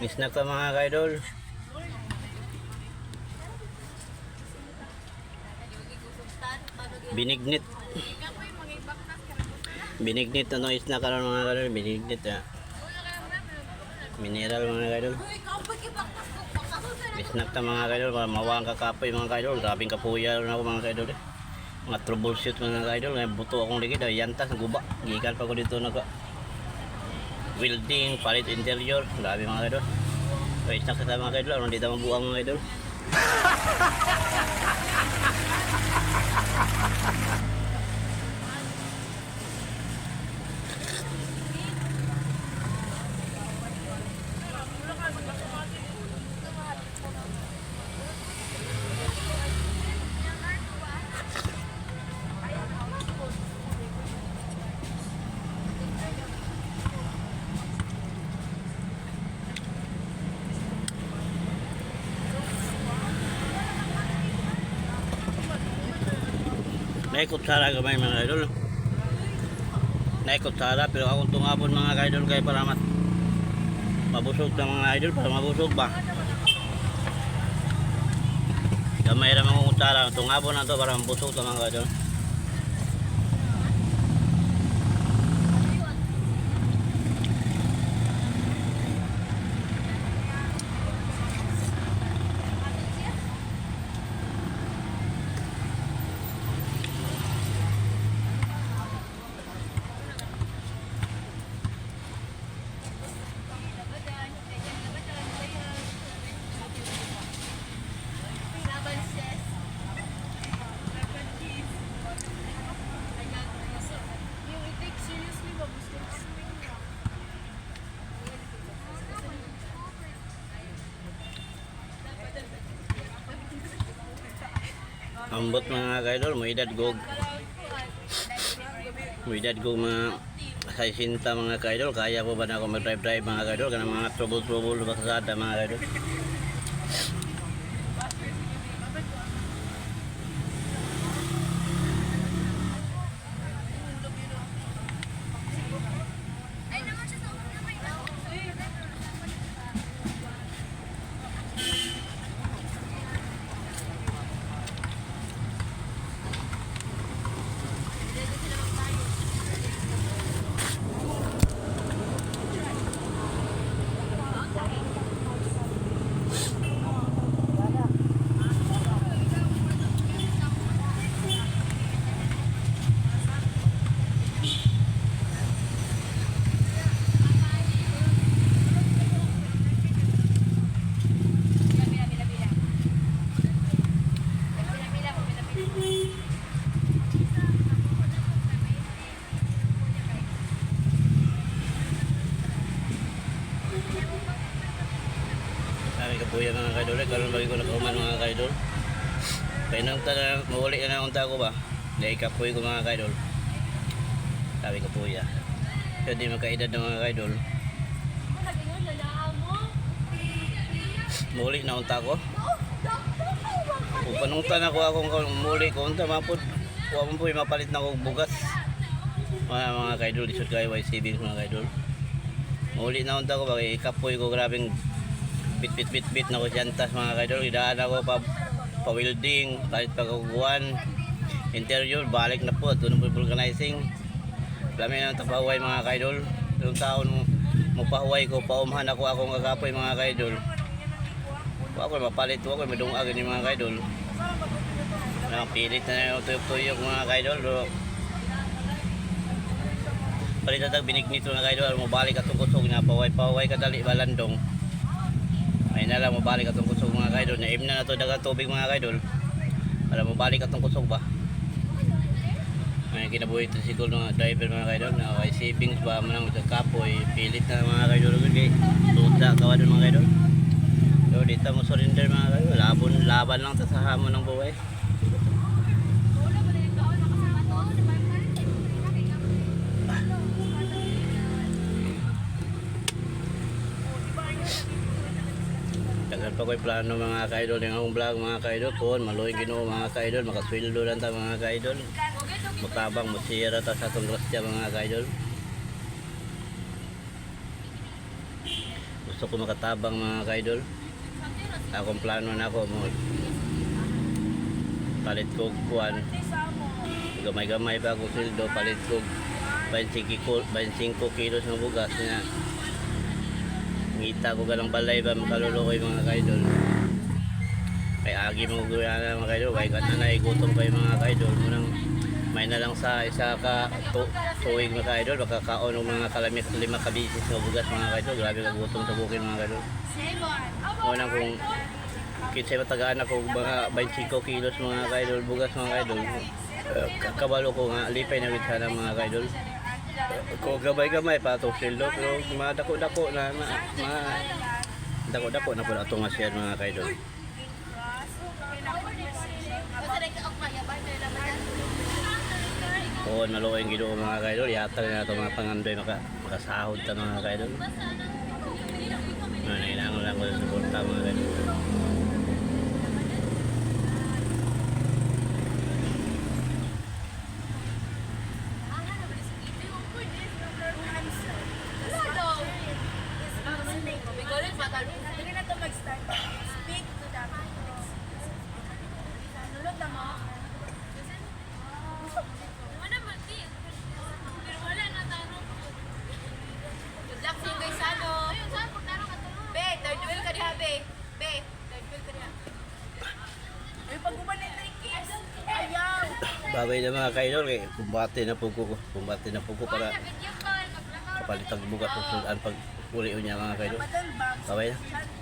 Snack ta, mga kaidol. Binignit. Binignit ano snack karon, mga kaidol, binignit ah. Mineral, mga kaidol. Snack ta, mga kaidol, para mawa ang kakapoy, mga kaidol. Grabing kapuya na ako, mga kaidol eh. Mga troubleshoot, mga kaidol, ngayon buto akong ligid, ay yantas guba. Gikan pa ko dito naka welding, palit interior, grabe, mga kaidol. So, snack sa mga kaidol, aron di ta mabuang, mga kaidol. May kutsara gamay, mga idol. May kutsara pero akong tungapon, mga kaidol, kay para mat mabusog na, mga idol, para mabusog ba. Gamay ra mga kutsara, tungapon na to para mabusog ta, mga idol. Yung i-take seriously ba gusto ko? Ambot, mga kaidol, mo edad gog. Mo edad gog mga 60, mga kaidol, kaya po ba na ako mag-drive-drive, mga kaidol, kanang mga trouble-trouble ba sa sada, mga kaidol. Sabi kapuya, mga kaidol, eh, karon bagi ko nakauman, mga kaidol. Kaya nang tala, mauli na ang ko ba? Dahil kapuy ko, mga kaidol. Sabi kapuya. So di magkaedad ng mga kaidol. Muli na unta ko. Kung panungtan ako akong muli ko unta mapod. Wa man po mapalit na kog bugas. Mga kaidol, lisod kayo way savings, mga kaidol. Muli na unta ko bagay kapoy ko, grabing bit bit bit bit na ko siyantas, mga kaidol. Idaan ako pa pa welding, palit pa kukuan. Interior, balik na po, doon po vulcanizing. Lami na ang tapahuay, mga kaidol. Yung taon mo mapahuway ko, paumhan ako akong kakapoy, mga kaidol. Wa ko mapalit, wa ko madungag ni, mga kaidol. Nakapilit na yung tuyok-tuyok, mga kaidol. Pero, palit na tag binignit, mga kaidol, mo balik atong kusog na paway-paway kadali balandong. Ay na lang mabalik atong kusog, mga kaidol. Naim na na to dagang tubig, mga kaidol. Para mabalik atong kusog ba. Ay kinabuhi ito siguro mga driver, mga kaidol na kay savings ba man ang kapoy pilit na, mga kaidol, kay tuta kawa dun, mga kaidol. So dito mo surrender, mga kaidol. Labon laban lang ta sa hamon ng buhay. Tagal pa ko'y plano, mga kaidol, yung akong vlog, mga kaidol po, maluoy Ginoo, mga kaidol, makasweldo lang ta, mga kaidol. Matabang musira ta sa atong grasya, mga kaidol. Gusto ko makatabang, mga kaidol. Akong plano na ako mo palit ko kuan, gamay-gamay pa akong sweldo, palit ko 25 25 kilos ng bugas na ngita ko galang balay ba makaluloy, mga kaidol. Kay agi mo guyana, mga kaidol, kay kananay gutom kay, mga kaidol. Munang may na lang sa isa ka tuig, mga kaidol, makakaon og mga kalamit lima ka bisis nga bugas, mga kaidol. Grabe ka gutom sa bukid, mga kaidol. Munang kung kinsay matagaan ako og mga 25 kilos, mga kaidol, bugas, mga kaidol, kabalo ko nga lipay na gid sana, mga kaidol. Ko gamay-gamay pa atong sweldo, pero mga dako-dako na mga dako-dako na po ato nga share, mga kaidol. Oo, maluoy ang Ginoo, mga kaidol. Yata na ato mga pangandoy makasahod ta, mga kaidol. Mga nailangan lang ko sa suporta, mga kaidol. Dili na to mag-start. Speak to the Nulot na mo. Good luck sa inyo guys, ano. Be, third wheel ka diha, be. Be, third wheel ka diha. Uy, pag-uban na ito kiss. Ayaw. Babay na, mga kaidol. Eh, kumbate na po ko. Kumbate na po ko para kapalit ang bugas sa sudan pag uli niya, mga kaidol. Ramadan bombs. Babay na. Chances.